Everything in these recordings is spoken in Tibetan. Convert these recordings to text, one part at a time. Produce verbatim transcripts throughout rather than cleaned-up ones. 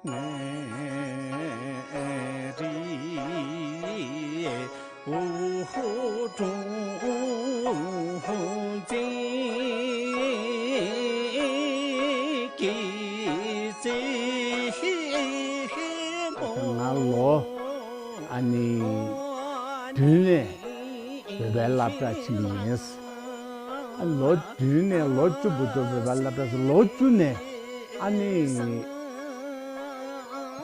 ང་ལོ་ཨ་ནི་བདུན་ནས་བོད་པའི་སློབ་གྲྭ་ཕྱིན་ཡིན། ཨ་ལོ་བདུན་ནས་ལོ་བཅུ་བར་དུ་བོད་པའི་སློབ་གྲྭ། ལོ་བཅུ་ནས་ཨ་ནི་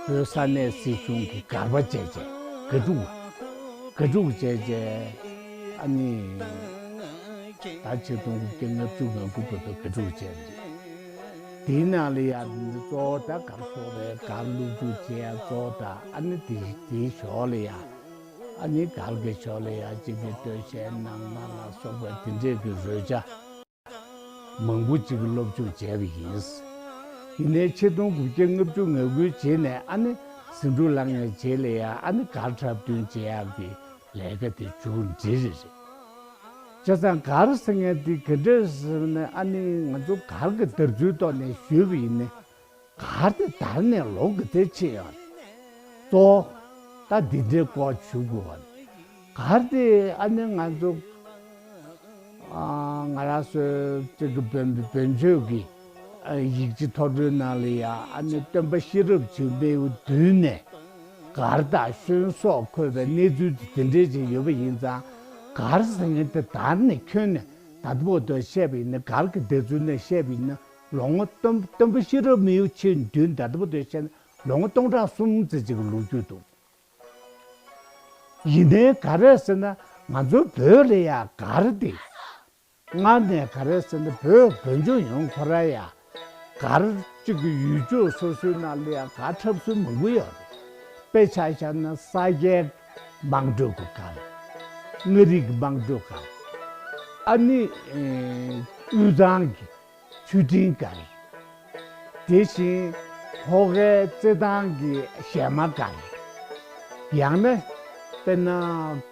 བོད་ས་གནས་སྲིད་གཞུང་གི་འགག་པ་བྱས་བྱས། དགག་སྒྲུབ། དགག་སྒྲུབ་བྱས་བྱས། ཨ་ནི་ད་ཆིག་སྟོང་དགུ་བརྒྱ་ལྔ་བཅུ་ང་དགུ་བར་དུ་དགག་སྒྲུབ་བྱས་པ་རེད། དེའི་ནང་ལ་ཡང་གཙོ་བོ་ད་གར་སློབ་གསོ་བའི་གར་སློབ་སྦྱོང་བྱེད་ཡ་གཙོ་བོ་ད། ཨ་ནི་དེ་དེའི་ཞོར་ལ་ཡང་ཨ་ནི་གར་གྱི་ཞོར་ལ་ཡང་གཅིག་གི་སྟོད་གཞས་ནང་ན་ལ་སོགས་པ་དེ་འདྲས་ཀྱི་རོལ་ཆ་མང་པོ་ཅིག་སློབ་སྦྱོང་བྱས་པ་ཡིན། ཡིན་ནའི་ཆིག་སྟོང་དགུ་བརྒྱ་ལྔ་བཅུ་ང་དགུའི་རྗེས་ནས་ཨ་ནི་ཟིང་འཁྲུག་ལངས་ཡའི་རྗེས་ལ་ཡང་ཨ་ནི་གར་འཁྲབ་སྟོན་བྱེད་ཡག་གི་ལས་ཀ་དེ་མཇུག་འགྲིལ་རེད་རེད། བྱས་ཙང་གར་ཟེར་མཁན་དེ་ག་འདྲས་ཟེར་ན། ཨ་ནི་ང་ཚོ་གར་གྱི་དར་ཚུལ་ཐོག་ནས་ཞུས་པ་ཡིན་ན། གར་དེ་དར་ནས་ལོ་ག་ཚོད་ཕྱིན་ཡོད་རེད། གཙོ་བོ་ད་འདི་འདྲའི་སྐོར་ཞུ་དགོས་པ་རེད། གར་དེ་ཨ་ནི་ང་ཚོ་ཨ་ང་རང་ཚོའི་གཅིག་གི་བོན་བོན་ཆོས་ཀྱི་ཨ་ཡིག་ཆ་ཐོར་བུའི་ནང་ལ་ཡང་ཨ་ནི་སྟོན་པ་ཤེས་རབ་འཇིགས་མེད་མདུན་ནས་གར་དང་ཤོན་སོགས་འཁོད་པའི་གནས་ཚུལ་དེ་འདྲས་ཅིག་ཡོད་པ་ཡིན་ཙང་། གར་ཟེར་མཁན་དེ་དར་ནས་ཁྱོན་ནས་ད་ལྟ་བར་དུ་བཤད་པ་ཡིན་ན། གར་གྱི་དར་ཚུལ་ནས་བཤད་པ་ཡིན་ན། ལོ་ངོ་སྟོན་སྟོན་པ་ཤེས་རབ་མེའུ་ཆེ་མདུན་ད་ལྟ་བར་དུ་བཤད་ན་ལོ་ངོ་སྟོང་ཕྲག་གསུམ་ཙམ་ཅིག་གི་ལོ་རྒྱུས་འདུག། ཡིན་ནའི་ག་རེ་ཟེར་ན། ང་ཚོ་བོད་ལ་ཡང་གར་དེ་སྔར་ནས་ག་རེ་ཟེར་ན། བོད་བོད་ལྗོངས་ཡོངས་ཁོ་རང་ཡང་གར་གཅིག་གི་ཡུལ་ཕྱོགས་སོ་སོའི་ནང་ལ་ཡང་གར་འཁྲབ་སྲོལ་མང་པོ་ཡོད་རེད། དཔེ་ཆ་བཞག་ན་ས་སྐྱའི་དམངས་ཁྲོད་ཀྱི་གར། མངའ་རིས་ཀྱི་དམངས་ཁྲོད་གར། ཨ་ནི་ཨེ་དབུས་གཙང་གི་ཆོས་སྤྲིན་གར། དེ་བཞིན་ལྷོ་ཁའི་རྩེད་ཐང་གི་གཞས་མ་གར། ཡང་ན་དཔེར་ན་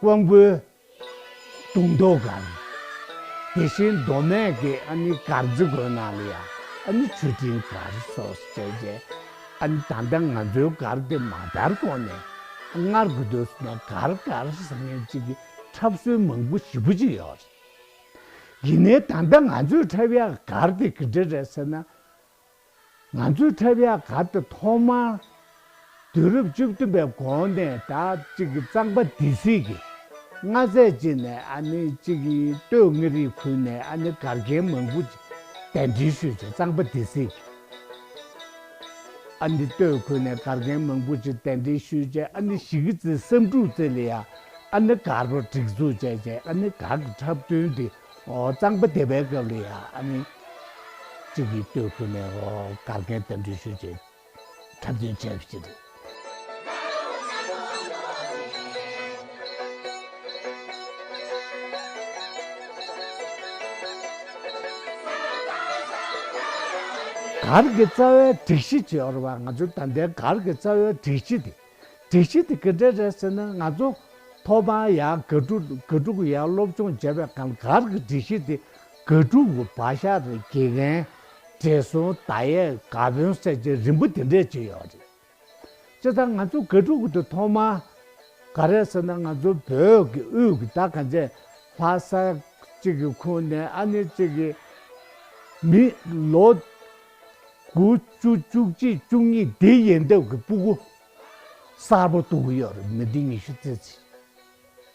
ཀོང་པོའི་གདུང་ཐོག་གར། དེ་བཞིན་མདོ་སྨད་ཀྱི་ཨ་ནི་དཀར་མཛེས་སྒོའི་ནང་ལ་ཡང་ཨ་ནི་ཆོས་སྤྲིན་གར་སོགས་བྱས་རྗེས། ཨ་ནི་ད་ལྟ་ང་ཚོའི་གར་དེ་མ་དར་གོང་ནས་སྔར་གྱི་དུས་སུ་ནས་གར་གར་ཟེར་མཁན་ཅིག་གི་འཁྲབ་སྲོལ་མང་པོ་ཞེ་པོ་ཅིག་ཡོད་རེད། ཡིན་ནའི་ད་ལྟ་ང་ཚོས་འཁྲབ་ཡག་གར་དེ་ག་འདྲ་རེད་ཟེར་ན། ང་ཚོས་འཁྲབ་ཡག་གར་དེ་ཐོག་མར་དུས་རབས་བཅུ་བདུན་པའི་གོང་ནས་ད་ཅིག་གི་གཙང་པ་སྡེ་སྲིད་ཀྱིས་མངའ་མཛད་ཅིག་ནས་ཨ་ནི་ཅིག་གི་སྟོད་མངའ་རིས་ཁུལ་ནས་ཨ་ནི་གར་མཁན་མང་པོ་ཅིག་གདན་འདྲེན་ཞུས་བྱས། གཙང་པ་སྡེ་སྲིད་ཀྱིས་ཨ་ནི་སྟོད་ཁུལ་ནས་གར་མཁན་མང་པོ་ཅིག་གདན་འདྲེན་ཞུས་བྱས། ཨ་ནི་གཞིས་ཀ་རྩེ་བསམ་གྲུབ་རྩེ་ལ་ཡང་ཨ་ནི་གར་པ་སྒྲིག་འཛུགས་བྱས་བྱས། ཨ་ནི་གར་གྱི་འཁྲབ་སྟོན་དེ། ཨོ། གཙང་པ་སྡེ་པའི་སྐབས་ལ་ཡང་ཨ་ནི་གཅིག་གི་སྟོད་ཁུལ་ནས། ཨོ། གར་མཁན་གདན་འདྲེན་ཞུས་བྱས་འཁྲབ་སྟོན་བྱས་པ་ཞིག་རེད། གར་གྱི་རྩ་བའི་སྒྲིག་གཞི་ཅིག་ཡོད་རེད་པ། ང་ཚོ་ད་ལྟའི་གར་གྱི་རྩ་བའི་སྒྲིག་གཞི་དེ། སྒྲིག་གཞི་དེ་ག་འདྲ་རེད་ཟེར་ན། ང་ཚོ་ཐོག་མར་ཡར་དགག་སྒྲུབ་དགག་སྒྲུབ་ཀྱི་ཡར་སློབ་སྦྱོང་བྱས་པའི་སྒང་ལ། གར་གྱི་སྒྲིག་གཞི་དེ་དགག་སྒྲུབ་ཀྱི་བག་ཆགས་རེད། དགེ་རྒན། བགྲེས་སོང་། མདའ་ཡས། དགའ་དཔོན་ཟེར་བྱས་རིམ་པ་དེ་འདྲས་ཅིག་ཡོད་རེད། བྱས་ཙང་ང་ཚོ་དགག་སྒྲུབ་ཀྱི་དེ་ཐོག་མར་ག་རེ་ཟེར་ན། ང་ཚོ་བོད་ཀྱི་དབུས་ཀྱི་ད་གང་བྱས་ལྷ་ས་གཅིག་གི་ཁོངས་ནས་ཨ་ནི་གཅིག་གི་མི་ལོ་དགུ་བཅུ་བཅུ་གཅིག་བཅུ་གཉིས་འདི་ཡན་འདབས་ཀྱི་སྤུ་གུ་གསར་པ་བསྡུ་གི་ཡོད་རེད། མི་འདི་ཉི་ཤུ་རྩ་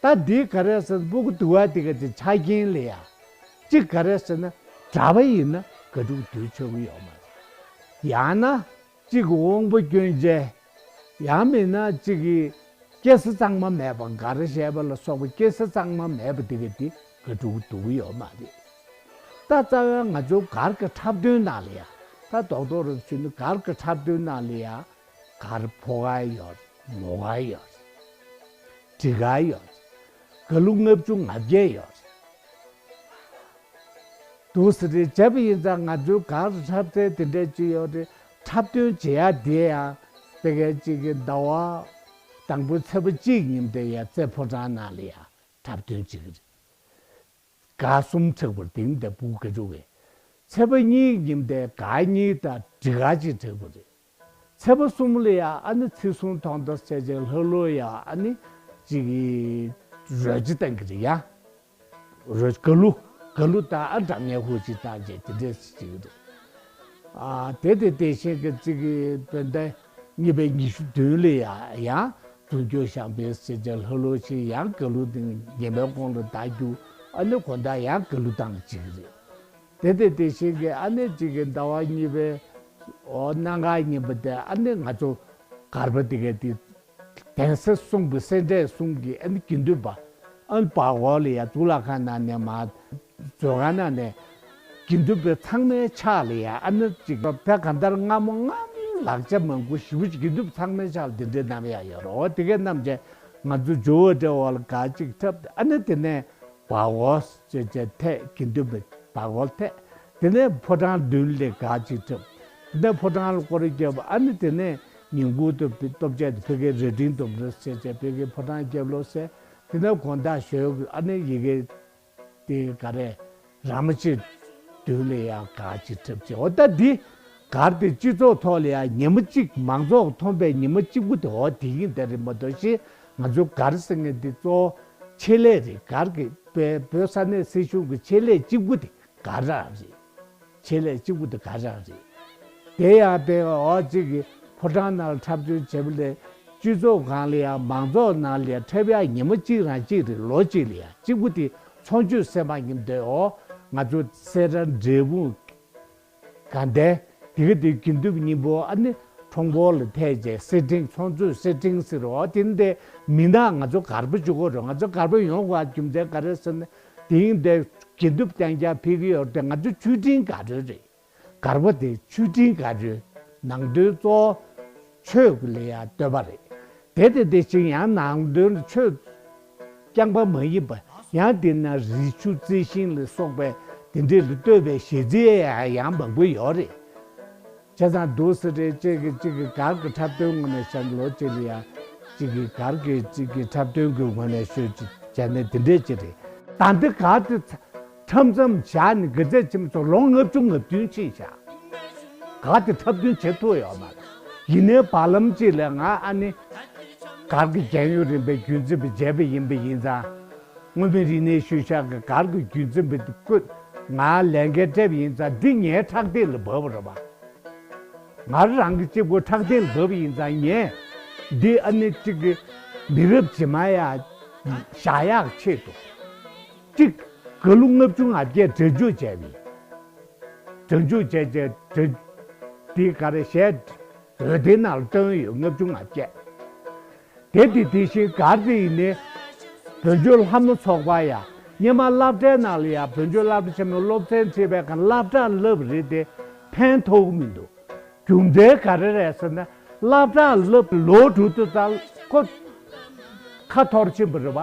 གཅིག། ད་འདི་ག་རེ་ཟེར་ན། སྤུ་གུ་བསྡུ་བ་འདི་ག་དེ་ཆ་རྐྱེན་ལ་ཡ་གཅིག་ག་རེ་ཟེར་ན། གྲྭ་པ་ཡིན་ན་དགག་སྒྲུབ་བསྡུ་ཆོག་གི་ཡོད་མ་རེད། ཡང་ན་གཅིག་གི་དབང་པོ་སྐྱོན་ཅན། ཡང་མིན་ན་གཅིག་གི་སྐྱེ་ས་གཙང་མ་མེད་པ། གར་གཞས་པ་ལ་སོགས་པ་སྐྱེ་ས་གཙང་མ་མེད་པ་འདི་ག་དེ་དགག་སྒྲུབ་བསྡུ་གི་ཡོད་མ་རེད། ད་རྩ་བའི་ང་ཚོའི་གར་གྱི་འཁྲབ་སྟོན་ནང་ལ་ཡ། ད་རྡོག་རྡོག་རེ་ཞུས་ན། གར་གྱི་འཁྲབ་སྟོན་ནང་ལ་ཡ། གར་ཕོ་གར་ཡོད་རེད། མོ་གར་ཡོད་རེད། འབྲི་གར་ཡོད་རེད། གར་ལུགས་ལྔ་བཅུ་ང་བརྒྱད་ཡོད་རེད། འདུག་སེ་རེད། བྱས་པ་ཡིན་ཙང་ང་ཚོའི་གར་འཁྲབ་ཚན་དེ་འདྲ་ཅིག་ཡོད་རེད། འཁྲབ་སྟོན་བྱེད་ཡ་དེ་ཡང་དེ་གའི་གཅིག་གི་ཟླ་བ་དང་པོའི་ཚེས་པ་གཅིག་ཉིན་དེ་ཡ་རྩེ་ཕོ་བྲང་ནང་ལ་ཡ་འཁྲབ་སྟོན་བྱེད་ཀྱི་རེད། གར་གསུམ་འཁྲབ་པ་རེད། དེ་ནི་དེ་སྤུ་གུ་ག་ཚོད་རེད། ཚེས་པ་གཉིས་ཉིན་དེ་གར་གཉིས་དང་འབྲི་གར་གཅིག་འཁྲབ་པ་རེད། ཚེས་པ་གསུམ་ལ་ཡ་ཨ་ནི་ཚེས་གསུམ་ཐོག་མཐའ་བཅད་བྱས་ལྷ་ལོ་ཡ་ཨ་ནི་ཅིག་རོལ་ཅིག་བཏང་གི་རེད་ཡ། རོལ་ག་ལུ་ག་ལུ་དང་ཨ་འདྲ་མཉམ་ཧུ་ཅིག་བཏང་བྱས་དེ་འདྲས་ཅིག་རེད། ཨ་དེ་དེ་དེ་བཞིན་གྱི་ཅིག་གི་བོད་ཟླ་གཉིས་པའི་ཉི་ཤུ་བདུན་ལ་ཡ་ཡང་འཛུགས་སྐྱོང་བཤམས་པའི་ཟེར་བྱས་ལྷ་ལོ་ཅིག་ཡང་ག་ལུ་དེ་ཉི་མའི་གོང་ལ་བདའ་རྒྱུ་ཨ་ནི་དགོང་དག་ཡང་ག་ལུ་བཏང་ཅིག་རེད། དེ་དེ་དེ་བཞིན་གྱི་ཨ་ནི་གཅིག་གི་ཟླ་བ་གཉིས་པའི་འོ་གནམ་གང་གཉིས་པ་དེ་ཨ་ནི་ང་ཚོ་གར་པ་དེ་ག་དེ་གདན་ས་གསུམ་གྱི་སེ་འབྲས་གསུམ་གྱི་ཨ་ནི་དགེ་འདུན་པ་ཨ་ནི་བར་སྐོར་ལ་ཡ་གཙུག་ལག་ཁང་ནང་ནས་མར་མཛོད་ཁང་ནང་ནས་དགེ་འདུན་པ་ཚང་མའི་ཕྱག་ལ་ཡ་ཨ་ནི་གཅིག་དཔེ་གང་ལྟར་སྔ་མོ་སྔ་མོ་ལག་ཆ་མང་པོ་ཞེ་པོ་ཅིག་དགེ་འདུན་པ་ཚང་མའི་ཕྱག་ལ་དེ་འདྲའི་བསྣམས་ཡ་ཡོད་རེད། འོ་དེ་ག་བསྣམས་བྱས་ང་ཚོ་ཇོ་བོ་འདྲ་བ་ལ་གར་གཅིག་འཁྲབ། ཨ་ནི་དེ་ནས་བར་སྐོར་ཅེས་བྱས་ཐད་དགེ་འདུན་པའི་བར་སྐོར་ཐད། དེ་ནས་ཕོ་བྲང་མདུན་ལ་གར་གཅིག་འཁྲབ། དེ་ནས་ཕོ་བྲང་ལ་སྐོར་ར་བརྒྱབ། ཨ་ནི་དེ་ནས་ཉིན་གུང་དུ་སྟོབས་ཆེན་དུ་ཕ་གིའི་རྭ་སྒྲེང་སྟོབས་ར་ཅེས་བྱས་ཕ་གིའི་ཕོ་བྲང་རྒྱབ་ལོགས་ཟེར། དེ་ནས་དགོང་དག་ཞོལ་གྱི་ཨ་ནི་ཡ་གི་དེ་ག་རེ་ར་མ་ཆེ་མདུན་ལ་ཡ་གར་གཅིག་འཁྲབ་བྱས། འོ་ད་འདི་གར་དེ་སྤྱི་ཚོགས་ཐོག་ལ་ཡ་ཉི་མ་གཅིག་མང་ཚོགས་མཐོང་པའི་ཉི་མ་གཅིག་པུ་དེ་འོ་དེ་ཡིན་དེ་རེད་མ་གཏོགས་ཤི་ང་ཚོ་གར་ཟེར་མཁན་འདི་གཙོ་བོ་ཆེད་ལས་རེད། གར་གྱི་བོད་བོད་ས་གནས་སྲིད་གཞུང་གི་ཆེད་ལས་གཅིག་པུ་དེ་གར་རང་རེད། ཆེད་ལས་གཅིག་པུ་དེ་གར་རང་རེད། དེ་ཡང་དཔེ་འོ་གཅིག་གི་ཕོ་བྲང་ནང་ལ་འཁྲབ་སྟོན་བྱེད་པ་ལས་སྤྱི་ཚོགས་སྒང་ལ་ཡང་མང་ཚོགས་ནང་ལ་ཡང་འཁྲབ་ཡག་ཉི་མ་གཅིག་རང་གཅིག་རེད། ལོ་གཅིག་ལ་ཡང་གཅིག་པུ་དེ་ཚོགས་མཆོད་སེམས་པ་ཉིན་དེ་འོ་ང་ཚོ་སེ་ར་འབྲས་སྤུངས་དགའ་ལྡན་དེ་ག་དེ་དགེ་འདུན་པ་སྙིང་པོ་ཨ་ནི་ཁྲོམ་སྐོར་ལ་ཐད་བྱས་སེར་ཕྲེང་ཚོགས་མཆོད་སེར་ཕྲེང་ཟེར་འོ་དེ་འདི་མི་ནག་ང་ཚོ་གར་པ་བཅུག་གི་རེད། ང་ཚོ་གར་པ་ཡོང་དགོས་རྒྱུ་མཚན་ག་རེ་ཟེར་ན་དེ་ཡིན་དེ་དགེ་འདུན་པ་རྐྱང་རྐྱང་ཕེབས་ཀྱི་ཡོད་རེད་དེ་ང་ཚོ་མཆོད་སྤྲིན་གར་སྒྲོལ་རེད། གར་པ་དེ་མཆོད་སྤྲིན་གར་སྒྲོལ་ནང་དོན་གཙོ་བོ་ཆོས་ལ་ཡང་བསྟོད་པ་རེད། དེ་དེ་དེ་བཞིན་ཡང་ནང་དོན་ཆོས་རྐྱང་པ་མ་ཡིན་པ་ཡང་དེ་ན་རི་ཆུ་རྩི་ཤིང་ལ་སོགས་པའི་དེ་འདྲའི་ལ་བསྟོད་པའི་གཞས་ཚིག་ཡང་ཡང་མང་པོ་ཡོད་རེད། བྱས་ཙང་འདུག་ཟེར་རེད། གཅིག་གིས་གཅིག་གི་གར་གྱི་འཁྲབ་སྟོན་ངོས་ནས་བཤད་ལོ་གཅིག་ལ་ཡང་གཅིག་གིས་གར་གྱི་གཅིག་གི་འཁྲབ་སྟོན་གྱི་ངོས་ནས་ཤོད་ཅིག་བྱས་ནས་དེ་འདྲས་ཅིག་རེད། ད་འདི་གར་དེ་འཁྲབ་མཚམས་བཞག་ནས་དགེ་རྩེ་ཆེན་མོ་ཚོ་ལོ་ལྔ་བཅུ་ང་བདུན་ཕྱིན་བཞག་གར་དེ་འཁྲབ་སྟོན་བྱེད་ཐུབ་ཡོད་མ་རེད། ཡིན་ནའི་བར་ལམ་གཅིག་ལ་ང་ཨ་ནི་གར་གྱི་རྒྱལ་ཡོངས་རིམ་པའི་རྒྱུན་འཛིན་པ་བྱས་པ་ཡིན་པ་ཡིན་ཙང་། མངོན་མིན་རིག་གནས་ཤུལ་བཞག་གི་གར་གྱི་རྒྱུན་འཛིན་པ་དེ་བསྐོས། ང་ལས་འགན་སྤྲད་པ་ཡིན་ཙང་འདི་ངའི་ཕྲག་སྟེང་ལ་བབས་པ་རེད་པ། ང་རང་གི་གཅིག་པོ་ཕྲག་སྟེང་ལ་བབས་པ་ཡིན་ཙང་ངས་འདི་ཨ་ནི་གཅིག་གི་མི་རབས་རྗེས་མ་ཡ་བཞག་ཡག་ཆེད་དུ་གཅིག་ག་ལུ་ལྔ་བཅུ་ང་བརྒྱད་སྒྲ་འཇུག་བྱས་པ་ཡིན། སྒྲ་འཇུག་བྱས་བྱས་སྒྲ་འདི་ག་རེ་གཞས་འོད་སྡེར་ནང་ལ་བཏོན་ཡོད། ལྔ་བཅུ་ང་བརྒྱད། དེ་དེ་དེ་བཞིན་གར་དེ་ཡིན་ནི། བོད་ཆོས་ལྷ་མོ་ཚོགས་པ་ཡ། སྔོན་མ་སློབ་གྲྭའི་ནང་ལ་ཡ་བོད་ཆོས་སློབ་གྲྭ་ཆེན་མོའི་སློབ་ཚན་ཁྲིད་པའི་སྒང་སློབ་གྲྭར་བསླབས་རེད་དེ་ཕན་ཐོགས་ཀྱི་མི་འདུག་རྒྱུ་མཚན་ག་རེ་རེད་ཟེར་ན་སློབ་གྲྭར་བསླབས་ལོ་དྲུག་ཏུ་ཙང་ཁོ་ཁ་འཐོར་ཕྱིན་པ་རེད་པ།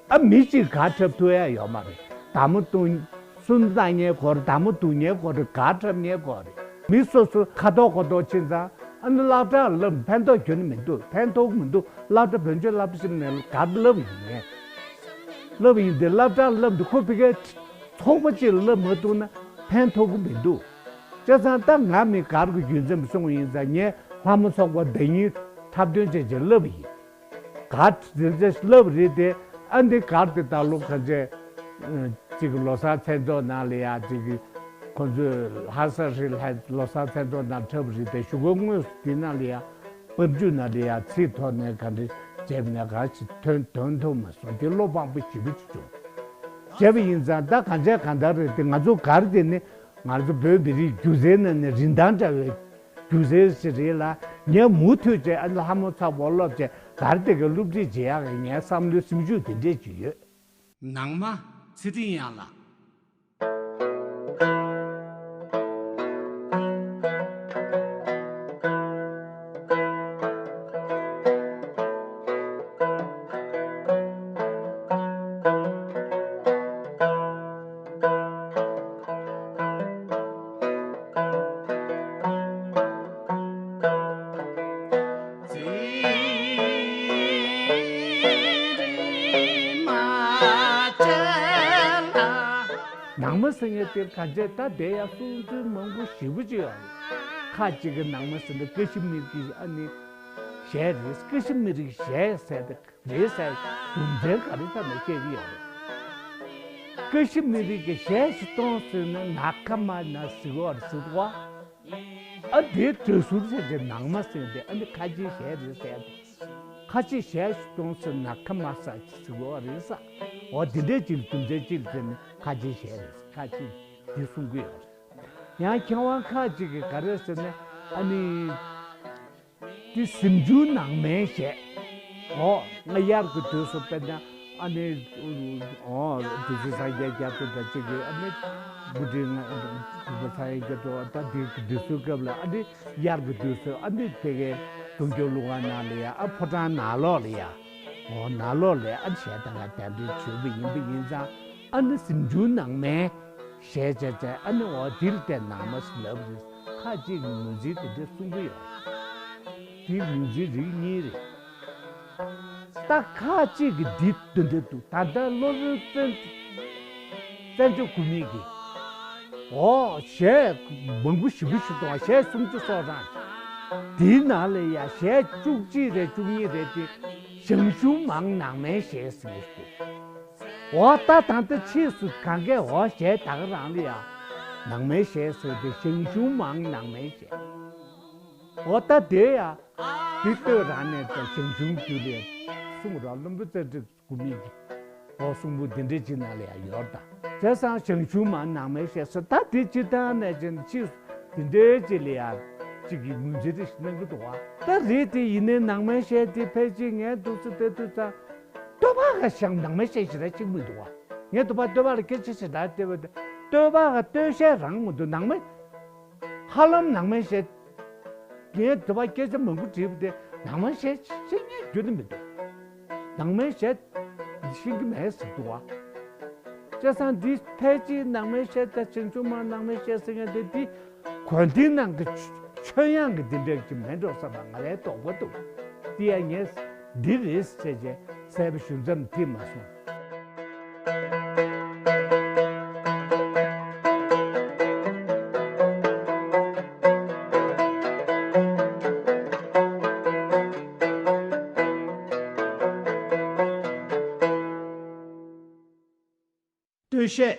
ཨ་མི་གཅིག་གར་འཁྲབ་ཐུབ་ཡ་ཡོད་མ་རེད། མདའ་མོ་བརྡུང་སུན་བཏང་མཁན་དགོས་རེད། མདའ་མོ་བརྡུང་མཁན་དགོས་རེད། གར་འཁྲབ་མཁན་དགོས་རེད། མི་སོ་སོ་ཁ་དོག་གོ་དོག་ཕྱིན་ཙང་ཨ་ནི་སློབ་གྲྭར་བསླབས་ཕན་ཐོགས་ཁྱོན་ནས་མི་འདུག་ཕན་ཐོགས་མི་འདུག་སློབ་གྲྭ་བོད་ཆོས་སློབ་གྲྭ་ཆེན་མོ་ནས་གར་བསླབས་ཡིན་ངས། བསླབས་ཡིན་དེ་སློབ་གྲྭར་བསླབས་འདུག་ཁོ་ཕ་གིའི་ཚོགས་པ་གཅིག་ལ་བསླབས་མ་ཐུབ་ན་ཕན་ཐོགས་ཀྱི་མི་འདུག་བྱས་ཙང་ད་ང་མི་གར་གྱི་རྒྱུན་འཛིན་པ་སོང་བ་ཡིན་ཙང་ངས་ལྷ་མོ་ཚོགས་པ་ཟླ་ཉིན་འཁྲབ་སྟོན་བྱས་བྱས་བསླབས་ཡིན། ག་དེ་ཚོ་བསླབས་རེད་དེ། ཨ་འདི་གར་དེ་ད་ལོ་ག་ཚོད་ཅིག་ལོ་གསར་མཚན་ཚོགས་ནང་ལ་ཡ་ཅིག་ཁོ་ཚོས་ལྷ་ས་རི་ལྷ་ལོ་གསར་མཚན་ཚོགས་ནང་འཁྲབ་རེད་དེ། གཞུག་གུ་དངོས་སུ་དེ་ནང་ལ་ཡ་པར་བརྒྱུད་ནང་ལ་ཡ་ཚིག་ཐོག་ནས་ག་འདྲ་བྱས་པ་ནས་ག་ཞིག་ཐོན་ཐོན་ཐུབ་མ་སོང་། དེ་བློ་ཕངས་པོ་ཞེ་པོ་ཅིག་བྱུང་། བྱས་པ་ཡིན་ཙང་ད་གང་བྱས་གང་ལྟར་རེད་དེ། ང་ཚོ་གར་དེ་ནི་ང་ཚོ་བོད་མི་རིགས་སྒྱུ་རྩལ་ནང་ནས་རིན་ཐང་བྲལ་བའི་སྒྱུ་རྩལ་ཞིག་རེད་ལ། ངས་མུ་མཐུད་བྱས་ཨ་ནི་ལྷ་མོ་ཚོགས་པ་སློབ་བྱས་གར་དེ་གའི་སློབ་ཁྲིད་བྱེད་ཡག་གི་ངའི་བསམ་བློའི་སེམས་ཤུགས་དེ་འདྲས་ཅིག་ཡོད། ནང་མ་ཚེ་རིང་ཡང་ལགས། ནང་མ་ཟེར་མཁན་དེ་ག་འདྲས་ད་དེ་ཡང་གསུང་ཚུལ་མང་པོ་ཞེ་པོ་ཅིག་ཡོད་རེད། ཁ་ཅིག་གི་ནང་མ་ཟེར་ན་ཀ་ཤི་མིར་གྱི་ཨ་ནི་གཞས་རེད། ཀ་ཤི་མིར་གྱི་གཞས་ཟེར་ཏེ་རེད་ཟེར་རྒྱུ་མཚན་ག་རེ་ཐ་ན་བཤད་ཀྱི་ཡོད་རེད། ཀ་ཤི་མིར་གྱི་གཞས་ཤིག་གཏོང་ཟེར་ན་ནཱ་ཁ་མ་ན་ཟི་གོ་ར་ཟི་གོ། ཨ་དེ་དྲ་ཟུར་ཟེར་གྱི་ནང་མ་ཟེར་ཏེ་ཨ་ནི་ཁ་ཆེའི་གཞས་རེད་ཟེར་ཏེ། ཁ་ཆེའི་གཞས་ཤིག་གཏོང་ཟེར་ན་ཁ་མ་ས་ཟི་གོ་རེད་ས། འོ་དེ་འདྲས་ཅིག་རྒྱུ་མཚན་ཅིག་ཟེར་ནས་ཁ་ཆེའི་གཞས་རེད་ཁ་ཆེ་དེ་གསུང་གི་ཡོད་རེད། ཡང་མཁས་དབང་ཁག་ཅིག་གིས་ག་རེ་ཟེར་ན་ཨ་ནི། འདི་གཟིམ་ཆུང་ནང་མའི་གཞས། འོ་ང་དབྱར་གྱི་དུས་སུ་དཔེར་ན་ཨ་ནི། འོ་དུས་ཚོད་སངས་རྒྱས་རྒྱ་མཚོ་དང་གཅིག་གི་ཨ་ནི། བུ་ཁྲིད་ང་དགོན་པ་སངས་རྒྱས་རྒྱ་མཚོ་ད་འདི་དུས་ཚོད་སྐབས་ལ་ཨ་ནི་དབྱར་གྱི་དུས་སུ་ཨ་ནི་དེ་གའི་དུང་སྐྱོང་གླུ་ཁང་ནང་ལ་ཡ་ཨ་ཕོ་བྲང་ནང་ལོགས་ལ་ཡ། འོ་ནང་ལོགས་ལ་ཨ་ནི་གཞས་ད་ང་གདན་འདྲེན་བྱོས་པ་ཡིན་པ་ཡིན་ཙང་ཨ་ནི་གཟིམ་ཆུང་ནང་མའི་གཞས་བྱས་བྱས་ཨ་ནི་འོ་འདིར་བལྟས་ནང་མ་ཟེར་ལབ་རེད། ཁ་ཅིག་གིས་ངོས་འཛིན་དེ་འདྲ་གསུང་གི་ཡོད། འདི་ངོས་འཛིན་རིགས་གཉིས་རེད། ད་ཁ་ཅིག་གིས་འདི་འདི་འདྲ་འདུག་ད་ལྟ་སློབ་དཔོན་བཙན་བཙན་བྱོལ་བོད་མི་གིས་འོ་གཞས་མང་པོ་ཞེ་པོ་ཞིག་གཏོང་བ་གཞས་སུམ་ཅུ་སོ་གྲངས་འདིའི་ནང་ལ་ཡ་གཞས་བཅུ་གཅིག་རེད་བཅུ་གཉིས་རེད་དེ་ཞང་ཞུང་མང་ནང་མའི་གཞས་ཟེར་གྱི་འདུག་འོ་ད་ད་ལྟ་ཕྱིས་སུ་གང་གས་འོ་གཞས་ད་ག་རང་ལ་ཡ་ནང་མའི་གཞས་ཟེར་ཏེ་ཞང་ཞུང་མང་ནང་མའི་གཞས། འོ་ད་དེ་ཡ་འདི་ལྟོས་རང་ནས་ད་ཞང་ཞུང་རྒྱུད་ལས་གསུང་རོགས་བློན་པོ་རྩེ་གྲིབ་སྐུ་མིང་གི་འོ་གསུང་པོ་འདི་འདྲས་ཅིག་ནང་ལ་ཡ་ཡོད་ད། བྱས་ཙང་ཞང་ཞུང་མང་ནང་མའི་གཞས་ཟེར་ད་དེ་ཅི་ལྟར་ནས་ཅན་ཕྱིས་སུ་འདི་འདྲས་ཅིག་ལ་ཡ་ཅིག་གི་ངོས་འཛིན་རེ་ཞིག་གནང་གི་འདུག་བ། ད་རེད་དེ་ཡིན་ནའི་ནང་མའི་གཞས་དེ་ཕལ་ཆེར་ངས་འདུག་སེ་བལྟས་དུས་ཙང་། སྟོད་པ་ག་ཞང་ནང་མའི་གཞས་ཞེ་དྲག་ཅིག་མི་འདུག་བ། ངས་འདུག་པ་སྟོད་པ་ལ་སྐད་ཆ་ཞེ་དྲག་བལྟས་པ་དེ་སྟོད་པ་ག་སྟོད་གཞས་རང་མི་འདུག་ནང་མའི། ཧ་ལམ་ནང་མའི་གཞས། ངས་འདུག་པ་སྐད་ཆ་མང་པོ་དྲིས་པ་དེ་ནང་མའི་གཞས་ཤེས་མཁན་རྒྱུན་དུ་མི་འདུག་ནང་མའི་གཞས་ཤེས་ཀྱི་མེད་ཟེར་འདུག་བ། བྱས་ཙང་འདི་ཕལ་ཆེར་ནང་མའི་གཞས་དང་ཞང་ཞུང་མང་ནང་མའི་གཞས་ཟེར་མཁན་དེ་འདི། གོ་དེའི་ནང་གི་ཆོས་དབྱངས་ཀྱི་འདི་འདྲ་ཅིག་མེད་འགྲོ་བསམ་པ་ང་ལའི་དོགས་པ་འདུག་དེ་ཡང་ངས་འདི་རེད་ཟེར་བྱས་གསལ་པོ་ཞུ་མཚམས་དེ་མ་སོང་། སྟོད་གཞས་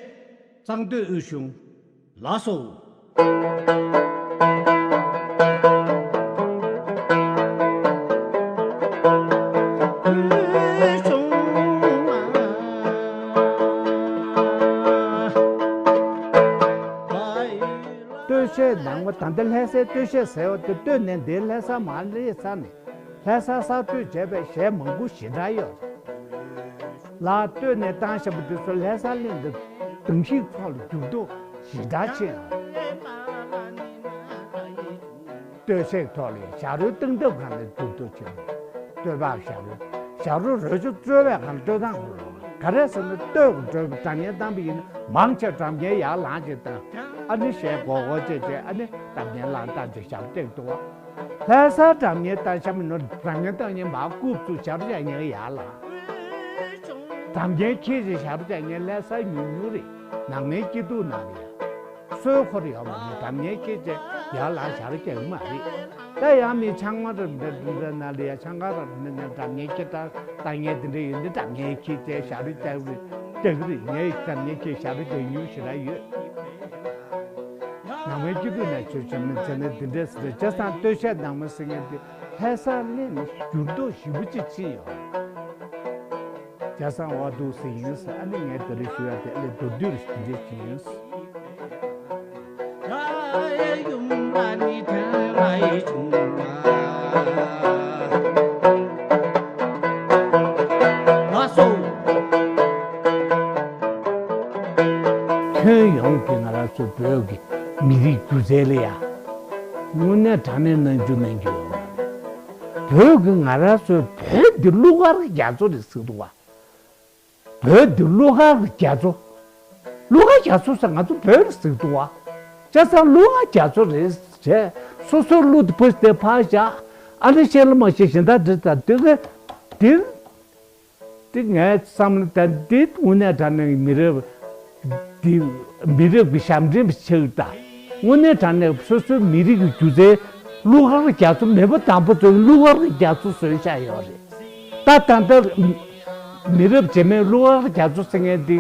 གཙང་སྟོད་དབུས་གཞུང་། ལགས་སོ། སྟོད་གཞས་ནང་པ་ད་ལྟ་ལྷ་སའི་སྟོད་གཞས་ཟེར་བ་དེ་སྟོད་ནས་འདིར་ལྷ་ས་མར་སླེབས་ཚར་ནས། ལྷ་ས་གསར་གཏོད་བྱས་པའི་གཞས་མང་པོ་ཞེ་དྲག་ཡོད་རེད། ལ་སྟོད་ནས་བཏང་བཞག་པ་དེ་ཚོ་ལྷ་ས་གླིང་དུ་གདུང་ཤུགས་ཐོག་ལ་འགྱུར་ལྡོག་ཞེ་དྲག་ཕྱིན་ཡོད་རེད། སྟོད་གཞས་ཐོག་ལ་ཞབས་བྲོ་གཏོང་ཐབས་སྒང་ལ་འགྱུར་ལྡོག་ཕྱིན་ཡོད་རེད། སྟོད་ཕག་ཞབས་བྲོ། ཞབས་བྲོ་རོལ་ཆ་རྩོལ་བའི་སྒང་ལ་སྟོད་ཐང་ག་རེ་ཟེར་ན་སྟོད་ཀྱི་སྒྲོལ་མ་སྒྲ་སྙན་བཏང་པ་ཡིན་ན་མང་ཆེ་སྒྲ་སྙན་ཡར་ལངས་བྱས་བཏང་། ཨ་ནི་གཞས་གོ་གོ་བྱས་བྱས་ཨ་ནི་སྒྲ་སྙན་ལངས་བཏང་བྱས་ཞབས་བྲོ་བཏང་འདུག་བ། ལྷ་སར་སྒྲ་སྙན་བཏང་ཤ་མི་ནོར་སྒྲ་སྙན་བཏང་ཉན་མ་རྐུབ་བཙུགས་ཞབས་བྲོ་རྒྱག་ཉན་ཡར་ལངས། སྒྲ་སྙན་ཁྱེད་ཀྱི་ཞབས་བྲོ་རྒྱག་ཉན་ལྷ་སར་ཉུང་ཉུང་རེད། ནང་མའི་སྐྱིད་སྡུག་ནང་རེད། སྲོལ་འཁོར་ཡོད་མ་རེད། སྒྲ་སྙན་ཁྱེད་ཀྱི་ཡར་ལངས་ཞབས་བྲོ་རྒྱག་མ་རེད། ད་ཡང་མི་ཆང་མ་རབ་འདྲ་འདྲ་ན་ལ་ཡ་ཆང་ཁ་རབ་འདྲ་ན་སྒྲ་སྙན་ཁྱེད་ད་ལྟ་ངས་འདི་འདྲ་ཡོད་འདི་སྒྲ་སྙན་ཁྱེད་ཀྱི་ཞབས་བྲོ་རྒྱག་རེད་རྒྱག་རེད། ངས་སྒྲ་སྙན་ཁྱེད་ཞབས་བྲོ་རྒྱག་མྱུར་ཞེ་དྲག་ཡོད། ནང་པའི་སྐྱིད་སྡུག་ན་ཆོས་བྱེད་མི་བྱེད་ན་འདི་འདྲས་ཟེར་བྱས་ཙང་སྟོད་གཞས་ནང་མ་ཟེར་མཁན་དེ་ལྷ་སར་སླེབས་ནས་འགྱུར་ལྡོག་ཞེ་པོ་ཅིག་ཕྱིན་ཡོད། བྱས་ཙང་འོ་འདུག་ཟེར་ཡིན་ཟེར་ཨ་ནི་ངས་དེ་རིང་ཞུ་ཡ་དེ་ཨ་ལས་མདོར་བསྡུས་རེ་ཞུ་འདྲས་ཅིག་ཡིན། ཁྱོན་ཡོངས་ཀྱི་ང་རང་ཚོ་བོད་ཀྱི་མི་རིགས་སྒྱུ་རྩལ་ལ་ཡ་དངོས་གནས་དྲང་གནས་གནང་རྒྱུ་གནང་རྒྱུ་ཡོད་མ་རེད། བོད་ཀྱི་ང་རང་ཚོའི་བོད་འདི་གླུ་གར་རྒྱ་མཚོ་རེད་ཟེར་འདུག་བ། བོད་འདི་གླུ་གར་རྒྱ་མཚོ། གླུ་གར་རྒྱ་མཚོ་ཟེར་ང་ཚོ་བོད་རེད་ཟེར་འདུག་བ། བྱས་ཙང་གླུ་གར་རྒྱ་མཚོ་རེད་ཟེར། སོ་སོའི་གླུ་དེ་བུ་དེ་ཕར་བཞག་ཨ་ནི་ཤེས་ལ་མ་ཤེས་གཞན་དག་འདྲི་ཙང་དེ་ག་དེ། དེ་ངའི་བསམ་བློ་ད་འདི་དངོས་གནས་དྲང་གནས་མི་རབས་འདི་མི་རབས་ཀྱི་ཞབས་འདྲེན་པ་ཆགས་ད། དངོས་གནས་དྲང་གནས་སོ་སོའི་མི་རིགས་ཀྱི་སྒྱུ་རྩལ་གླུ་གར་རྒྱ་མཚོ། མེས་པོ་དམ་པ་ཚོའི་གླུ་གར་རྒྱ་མཚོ་བཟོས་བཞག་ཡོད་རེད། ད་ད་ལྟ་མི་རབས་རྗེས་མའི་གླུ་གར་རྒྱ་མཚོ་ཟེར་མཁན་འདི།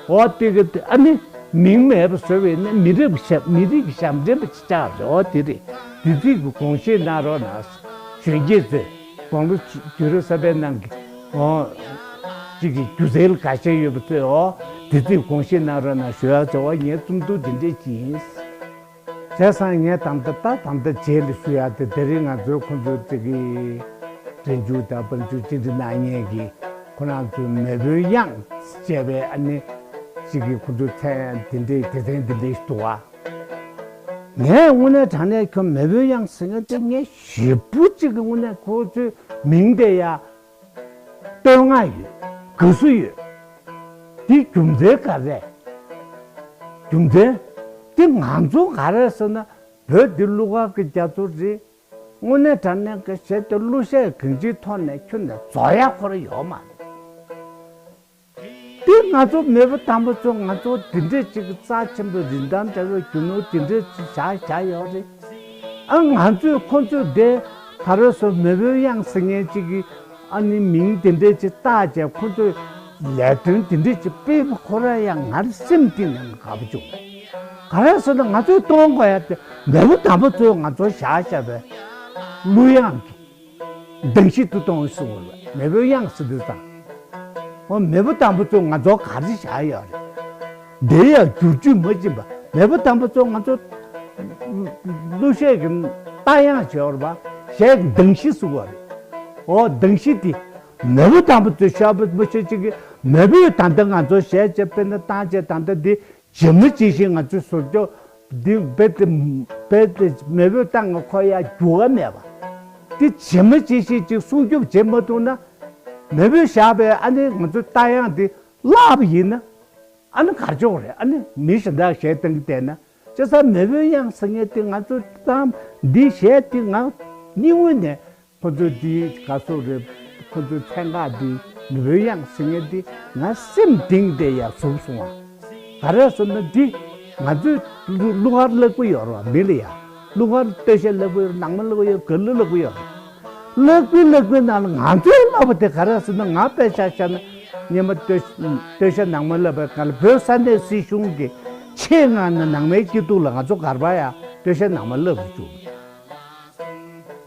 འོ་དེ་གི་ཨ་ནི་མིང་མེད་པ་བཟོས་པ་ཡིན་ན་མི་རབས་ཞབས། མི་རིགས་ཀྱི་ཞབས་འདྲེན་པ་ཅིག་ཆགས་རེད། འོ་དེ་རེད། དེ་ཚིག་གི་དགོངས་བཞེས་གནང་རོགས་གནང་། གཞོན་སྐྱེས་ཚོས་དགུང་ལོ་བཅུ་དུས་རབས་གསར་པའི་ནང་གི་འོ་གཅིག་གི་སྒྱུ་རྩལ་འགའ་ཤས་ཡོད་པ་ཚོས་འོ་དེ་ཚིག་དགོངས་བཞེས་གནང་རོགས་གནང་ཞུ་ཡག་ཚོ། འོ་ངའི་རྩོམ་ཐུང་དེ་འདྲས་ཅིག་ཡིན། བྱས་ཙང་ངས་ད་ལྟ་ད་ད་ལྟ་རྗེས་ལ་ཞུ་ཡག་དེ། དེ་རིང་ང་ཚོའི་ཁོང་ཚོའི་གཅིག་གི་འབྲི་འཇུག་དང་པར་འཇུག་ཅི་འདྲ་གནང་མཁན་གྱི་ཁོ་རང་ཚོའི་མེས་པོའི་དབྱངས་ཅེས་པའི་ཨ་ནི་གཅིག་གི་ཁོང་ཚོའི་མཚན་དེ་འདྲའི་སྡེ་ཚན་དེ་འདྲ་ཞིག་འདུག་བ། ངས་དངོས་གནས་དྲང་གནས་ཁྱོད་མེས་པོའི་དབྱངས་ཟེར་མཁན་དེ་ངས་ཞེ་པོ་ཅིག་གི་དངོས་གནས་ཁོ་ཚོའི་མིང་དེ་ཡ་བསྟོད་བསྔགས་ཡོད། དགའ་བསུ་ཡོད། དེ་རྒྱུ་མཚན་ག་རེ་རེད། རྒྱུ་མཚན་དེ་ང་ཚོ་ག་རེ་ཟེར་ན་བོད་འདི་གླུ་གར་གྱི་རྒྱ་མཚོ་རེད། དངོས་གནས་དྲང་གནས་ཀྱི་བྱས་ཏེ་གླུ་གཞས་གང་ཅིའི་ཐོག་ནས་ཁྱོན་ནས་རྫོགས་ཡག་ཁོ་རང་ཡོད་མ་རེད། དེ་ང་ཚོ་མེས་པོ་དམ་པ་ཚོ་ང་ཚོ་དེ་འདྲས་ཅིག་གི་རྩ་ཆེན་པོའི་རིན་ཐང་བྲལ་བའི་རྒྱུ་ནོར་དེ་འདྲས་ཅིག་བཞག་བཞག་ཡོད་རེད། ཨ་ང་ཚོས་ཁོ་ཚོས་དེ་ག་རེ་ཟེར། མེས་པོའི་དབྱངས་ཟེར་མཁན་ཅིག་གི་ཨ་ནི་མིང་དེ་འདྲས་ཅིག་བཏགས་བྱས་ཁོ་ཚོས་ལས་དོན་དེ་འདྲས་ཅིག་སྤེལ་བ་ཁོ་རང་ཡང་ང་རང་སེམས་གཏིང་ནས་དགའ་པོ་བྱུང་། ག་རེ་ཟེར་ན་ང་ཚོས་གཏོང་དགོས་ཡ་དེ་མེས་པོ་དམ་པ་ཚོས་ང་ཚོར་བཞག་བཞག་པའི་གླུ་དབྱངས་ཀྱི་གདངས་གཤིས་དེ་གཏོང་གི་སྲིད་པ་རེད། མེས་པོའི་དབྱངས་ཟེར་དུས་ཙང་། འོ་མེས་པོ་དམ་པ་ཚོས་ང་ཚོར་ག་རེ་བཞག་ཡོད་རེད། དེ་ཡང་བསྒྱུར་བཅོས་མ་ཕྱིན་པ། མེས་པོ་དམ་པ་ཚོས་ང་ཚོར་གླུ་གཞས་ཀྱི་རྟ་དབྱངས་བྱས་པ་རེད་པ། གཞས་ཀྱི་གདངས་གཤིས་ཟེར་བ་རེད། འོ་གདངས་གཤིས་དེ་མེས་པོ་དམ་པ་ཚོས་བཞག་པ་མ་ཤེས་ཅིག་གི་མེས་པོས་ད་ལྟ་ང་ཚོར་གཞས་བྱས་དཔེར་ན་བཏང་བྱས་ད་ལྟ་འདི། ཇི་མ་ཇི་བཞིན་ང་ཚོས་བཟོ་སྐྱོ་འདི་རྦད་དེ་རྦད་དེ་མེས་པོས་བཏང་ང་ཁོ་ཡ་འགྱུར་བ་མེད་པ། འདི་ཇི་མ་ཇི་བཞིན་ཅིག་སྲུང་སྐྱོབ་བྱེད་མ་ཐུབ་ན། མེས་པོས་བཞག་པའི་ཨ་ནི་ང་ཚོའི་རྟ་དབྱངས་འདི་བརླག་པ་ཡིན་ན། ཨ་ནི་གར་ཆོག་རེད། ཨ་ནི་མི་གཞན་དག་གཞས་བཏང་གི་བསྡད་ན། བྱས་ཙང་མེས་པོའི་དབྱངས་ཟེར་མཁན་དེ་ང་ཚོ་ཏང་འདི་གཞས་དེ་ང་སྙིང་དབུས་ནས། ཁོ་ཚོས་འདི་ག་སོགས་རེད། ཁོ་ཚོའི་ཚན་ཁག་འདི་མེས་པོའི་དབྱངས་ཟེར་མཁན་འདི་ང་སེམས་གཏིང་དེ་ཡར་ཟུག་སོང་བ། ག་རེ་ཟེར་ན་འདི་ང་ཚོའི་གླུ་གླུ་གར་ལེགས་པོ་ཡོད་རེད་བ། མི་ལ་ཡ་གླུ་གར་སྟོད་གཞས་ལེགས་པོ་ཡོད། ནང་མ་ལེགས་པོ་ཡོད། གར་གླུ་ལེགས་པོ་ཡོད་རེད། ལེགས་པོའི་ལེགས་པོའི་ནང་ལ་ང་ཚོའི་ལབ་པ་དེ་ག་རེ་ཟེར་ན། ང་དཔེ་ཆ་བཞག་ན་སྔོན་མ་སྟོད་སྟོད་གཞས་ནང་མ་ལབ་པའི་སྒང་ལ་བོད་ས་གནས་སྲིད་གཞུང་གི་ཆེད་མངགས་ནས་ནང་མའི་སྐྱིད་སྡུག་ལ་ང་ཚོ་གར་པ་ཡ་སྟོད་གཞས་ནང་མ་ལབ་རུ་བཅུག་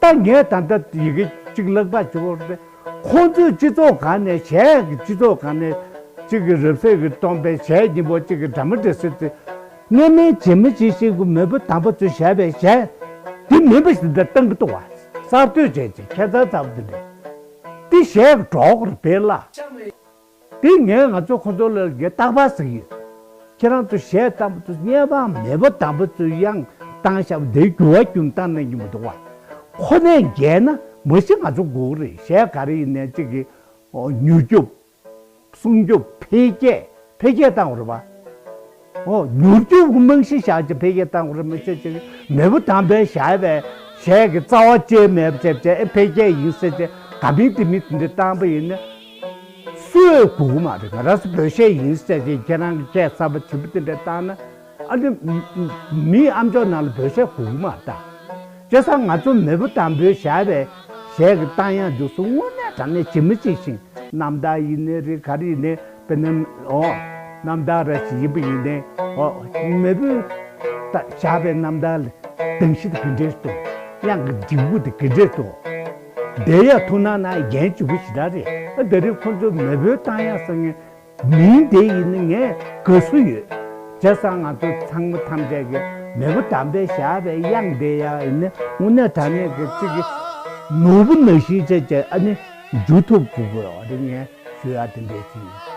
ད་ངས་ད་ལྟ་ཡི་གེ་གཅིག་ལག་པ་བྱེད་དགོས་རེད། ཁོང་ཚོས་སྤྱི་ཚོགས་སྒང་ནས། གཞས་ཀྱི་སྤྱི་ཚོགས་སྒང་ནས་གཅིག་གི་རབ་གསལ་གྱི་སྟོན་པའི་གཞས་སྙན་པོ་གཅིག་གི་འདྲ་མི་འདྲ་ཟེར་ཏེ། སྔོན་མའི་ཇི་མ་ཇི་བཞིན་གྱི་མེས་པོ་དམ་པ་ཚོས་བཞག་པའི་གཞས་དེ་མིན་པ་ཞིག་འདིར་བཏང་གི་འདུག་བ། གསར་གཏོད་བྱས་ཅིག་ཁྱད་མཚར་ཚ་པོ་དེ་འདྲ། འདི་གཞས་ཀྱི་གྲོགས་རེད་པས་ལ། དེ་ངས་ང་ཚོ་ཁོ་ཚོ་ལ་ངས་རྟག་པར་ཟེར་གྱི་ཡོད། ཁྱེད་རང་ཚོ་གཞས་བཏང་པ་ཚོ་སྔོན་མ་མེས་པོ་དམ་པ་ཚོས་དབྱངས་བཏང་བཞག་པ་དེ་འགྱུར་བ་ཁྱོན་བཏང་གནང་གི་མི་འདུག་བ། ཁོ་ནས་རྒྱས་ན་མ་གཞི་ང་ཚོ་དགོས་ཀྱི་རེད། གཞས་ག་རེ་ཡིན་ནའི་གཅིག་གི་ཨོ་མྱུར་སྐྱོབ། སྲུང་སྐྱོབ། འཕེལ་རྒྱས། འཕེལ་རྒྱས་བཏང་དགོས་རེད་བ། ཨོ་མྱུར་སྐྱོབ་ཀྱི་རྨང་གཞི་བཞག་ཅིག་འཕེལ་རྒྱས་བཏང་དགོས་རེད། མ་གཞི་ཅིག་མེས་པོ་དམ་པས་བཞག་པའི་གཞས་ཀྱི་རྩ་བ་བཅད་མེད་པ་བྱས་བྱས་ཨེ་འཕེལ་རྒྱས་ཡིན་ཟེར་བྱས་ག་མིན་དེ་མིན་དེ་འདྲ་བཏང་པ་ཡིན་ན། སུས་དགོས་ཀྱི་མ་རེད། ང་རང་ཚོ་བོད་གཞས་ཡིན་ཟེར་བྱས་ཁྱེད་རང་གི་སྐད་གསར་པ་བྱིས་པ་དེ་འདྲ་བཏང་ན། ཨ་ནི་མི་ཨ་མཆོག་ནང་ལ་བོད་གཞས་གོ་གི་མ་རེད་ད། བྱས་ཙང་ང་ཚོ་མེས་པོ་དམ་པོས་བཞག་པའི་གཞས་ཀྱི་རྟ་དབྱངས་འདི་ཚོ་དངོས་གནས་དྲང་གནས་ཇི་མ་ཇི་བཞིན། རྣམ་ཐར་ཡིན་ནའི་རེད། ག་རེ་ཡིན་ནའི་དཔེར་ན་ཨོ་རྣམ་ཐར་ར་ཞིག་ཡིན་པ་ཡིན་ནའི་ཨོ་མེས་པོས་ད་བཞག་པའི་རྣམ་ཐར་ལ་གདངས་གཞི་དེ་ག་འདྲས་འདུག་དབྱངས་ཀྱི་འགྲིག་པོ་དེ་ག་འདྲས་འདུག་དེ་ཡང་ཐུགས་སྣང་གནང་ཡ་འཇུ་བོ་ཞེ་དྲག་རེད། ཨ་དེ་རིང་ཁོང་ཚོས་མེས་པོའི་རྟ་དབྱངས་ཟེར་མཁན། མིང་དེ་ཡིན་ན་ངས་དགའ་བསུ་ཡོད། བྱས་ཙང་ང་ཚོ་ཚང་མ་ཐམས་ཅད་ཀྱིས་མེས་པོ་དམ་པས་བཞག་པའི་དབྱངས་དེ་ཡང་ཡིན་ན་དངོས་གནས་དྲང་གནས་ཀྱི་གཅིག་གི་ནོར་བུ་ནང་བཞིན་བྱས་བྱས་ཨ་ནི་འཇུ་ཐུབ་དགོས་དགོས་རེད། ངས་ཞུ་ཡ་དེ་འདྲས་ཅིག་ཡིན།